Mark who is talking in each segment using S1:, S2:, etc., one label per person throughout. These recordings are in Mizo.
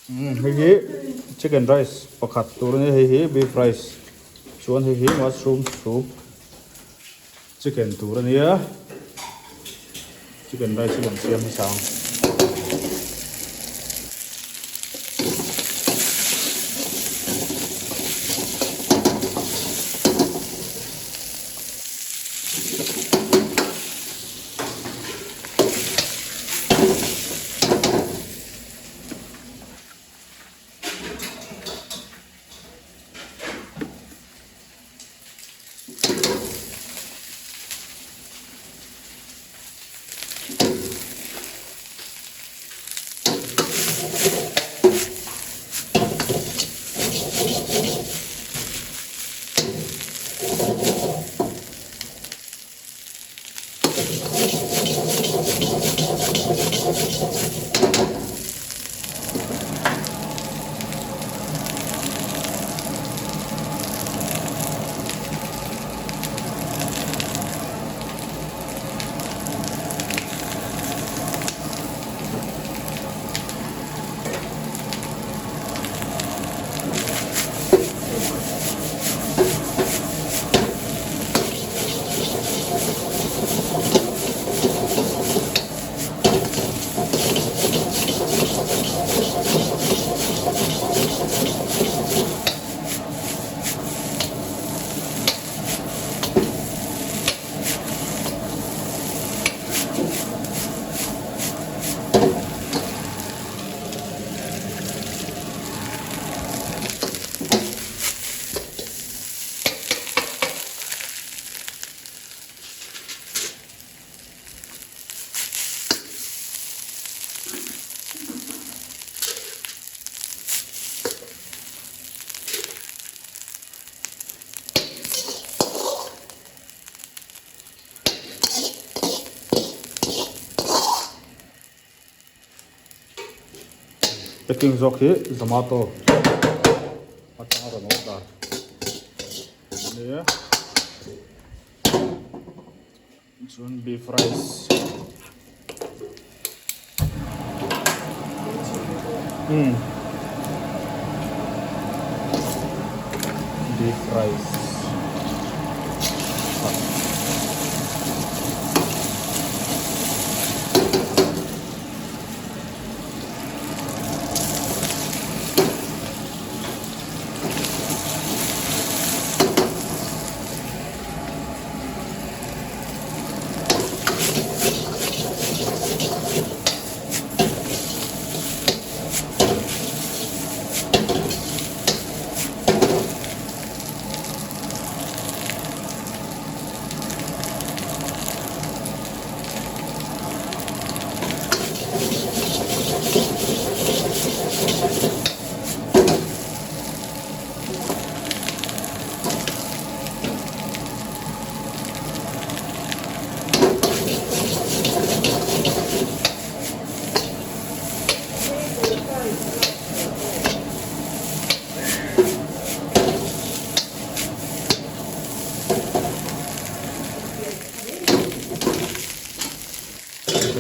S1: Hei hi chicken rice pakhat tur a ni hei hi beef rice chuan hei hi mushroom soup chicken tur a nia chicken rice hi kan siam hmasa ang. Packing zawk hi Zomato atanga rawn order a nia chuan beef rice umm beef rice.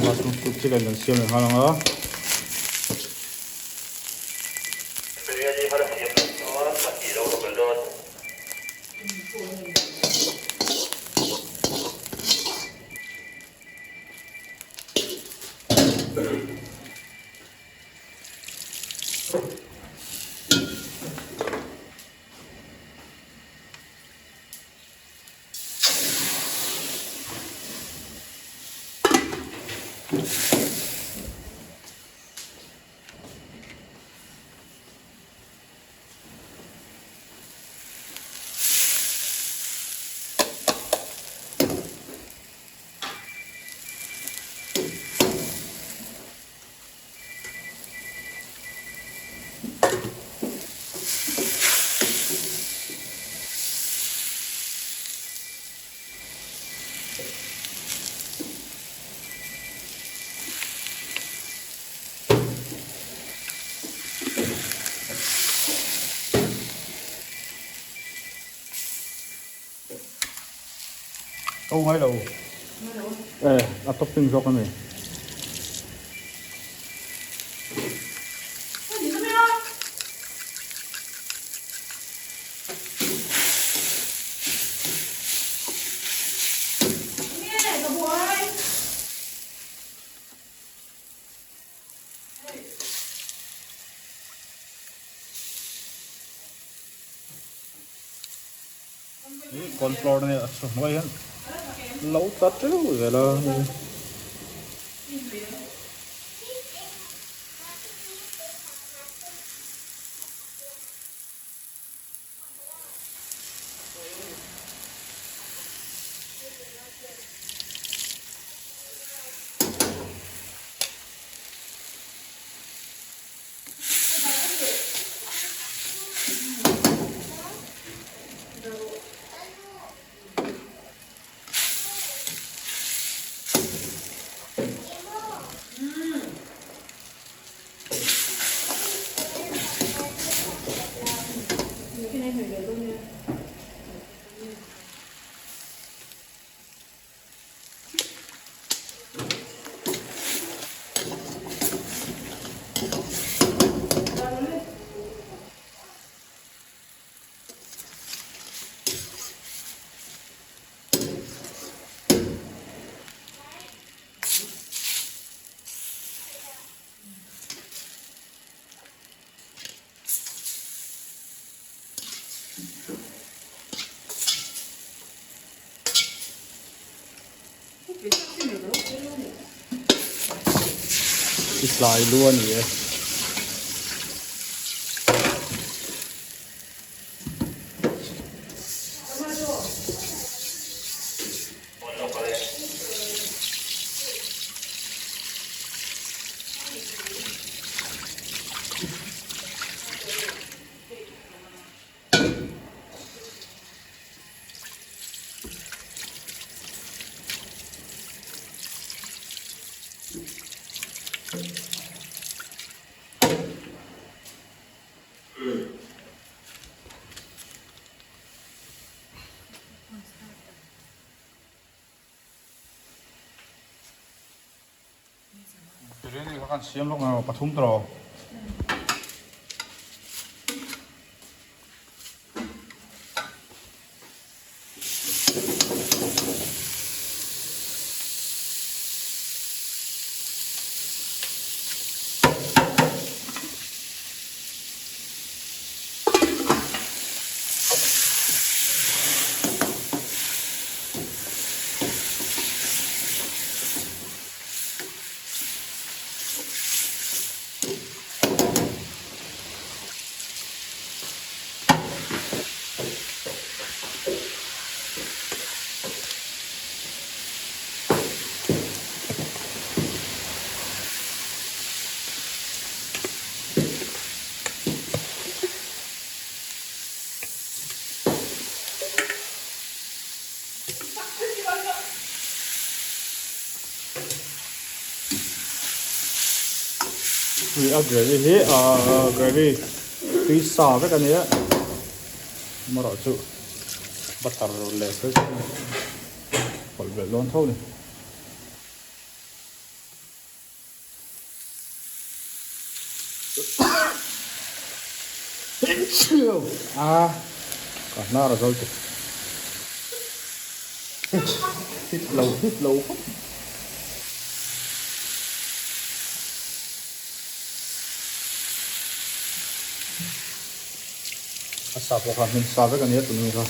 S1: Mushroom soup chicken kan siam leh nghal ang a. Ko ngai lo. Eh, a topping zawk a ni. Hi corn flour ania a chhuah hnuai hian lo tla teuh zel a. I tlai lu a ni e. Biryani kha kan siam lawk mai pathum tawh. Tui a gravy hi ahh gravy tui sa vek a nia amaherawh chu butter leh fresh cream pawlh belh dawn tho a ni. A ka hnar a zal tuk hit lo hit lo khawp a sa pawh kha hmin sa vek a nia tun kha.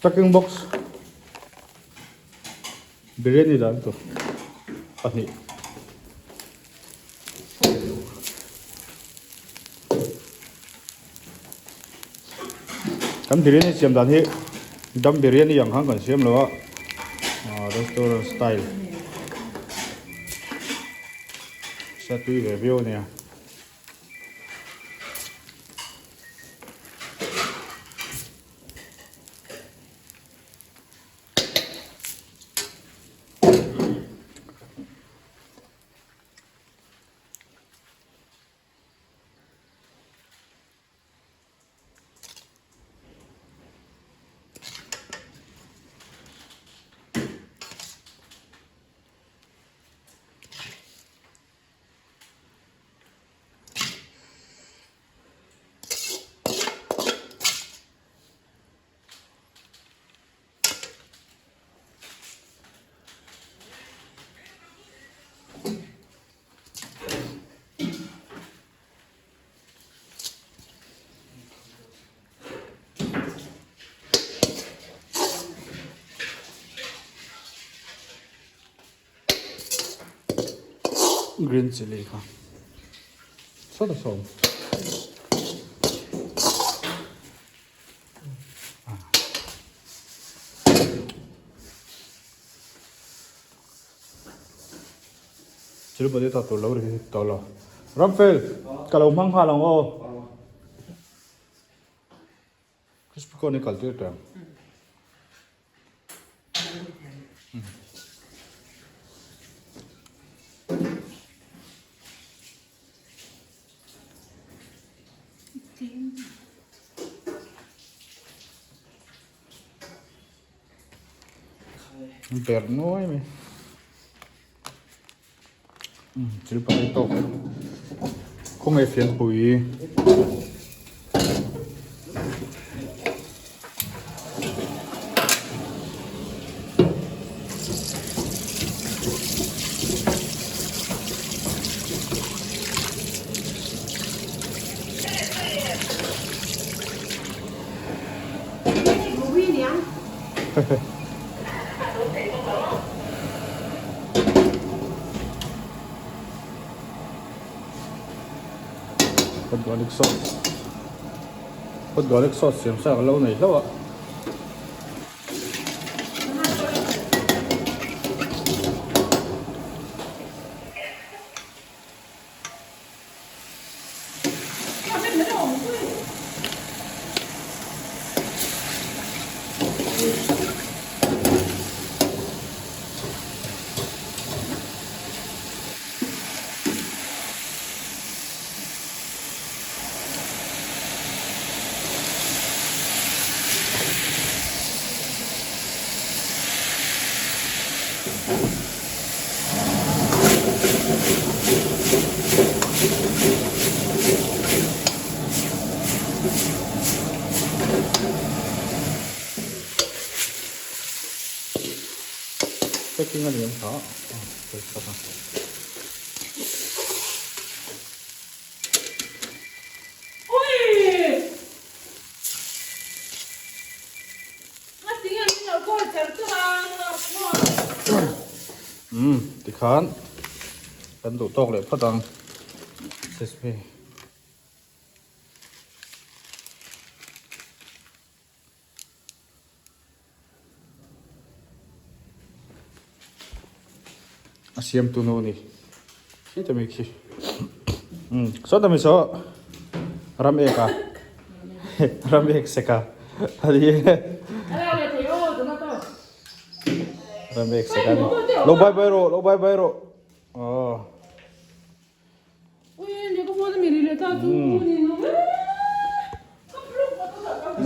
S1: Packing box biryani dan tur pahnih. Kan biryani siam dan hi dum biryani ang khan kan siam lo a restaurant style sa tui ve viau a nia. Green chilli kha sawta sawm. Chilli potato tur lo ri tawh lo. Ramfel ka lo hmang nghal ang aw. Crispy corn hi kal tir teh ang. Ber nuai mai. Thil pakhat tawk khawngaih fianpui. Hot garlic sauce hot garlic sauce siam sa ka lo nei hlauh a. Packing a ni ang kha Umm tikhan. Kan duh tawk leh phawt ang. Sesame. A siamtu nu ni khi ta mi khi um saw ta mi saw ram ek a ram ek sek a ani ram ek sek a ni lo bye bye rawh lo bye bye rawh aw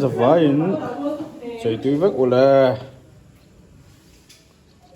S1: Zavaiin chei tui vek ule.